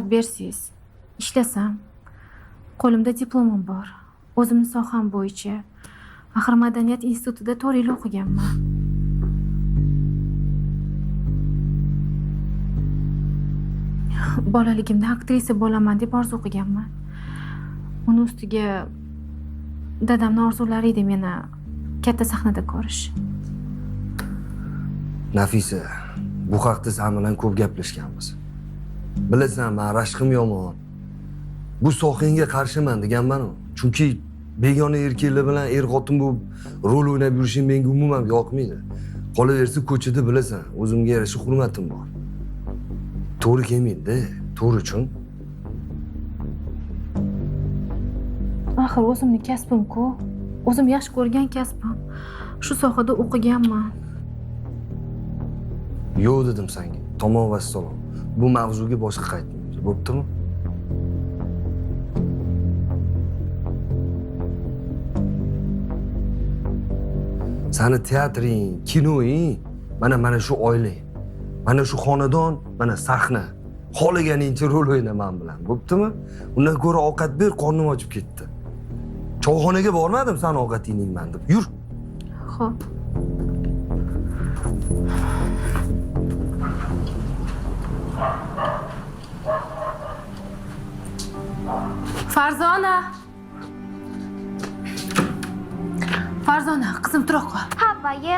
Bersangiz, ishlasam, qo'limda diplomim bor. O'zimni soham bo'yicha. Axir madaniyat institutida 4 yil o'qiganman. Bolaligimda aktrisa bo'laman deb orzu qilganman. Uni ustiga dadamni orzulari edi meni katta sahnada ko'rish. Nafisa, bu haqda sen bilan ko'p gaplashganmiz. Bilasan, men rashqim yomon. Bu sohangga qarshiman deganman-u. Chunki begona erkaklar bilan er-xotin bo'lib rol o'ynab yurishing menga umuman yoqmaydi. Qolaversa ko'chada bilasan, o'zimga yarasha hurmatim bor. To'g'ri kelmaydi-da, to'g'ri uchun. Axir o'zimni kasbim-ku. O'zim yaxshi ko'rgan kasbim. Shu sohada o'qiganman. Yo'q dedim senga. Tamom vassalom. Bu mavzuga boshqa qaytmaymiz. Bo'ptimi? Sani teatring, kinoing, mana shu oilang. Mana shu xonadon, mana sahna. Xohlaganingcha rol o'yna men bilan. Bo'ptimi? Undan ko'ra ovqat ber, qornim ochib ketdi. Choyxonaga bormadim, san ovqatingni yeyman deb. Yur. Xo'p. Farzona. Farzona, qizim tura qol. Ha, boyi.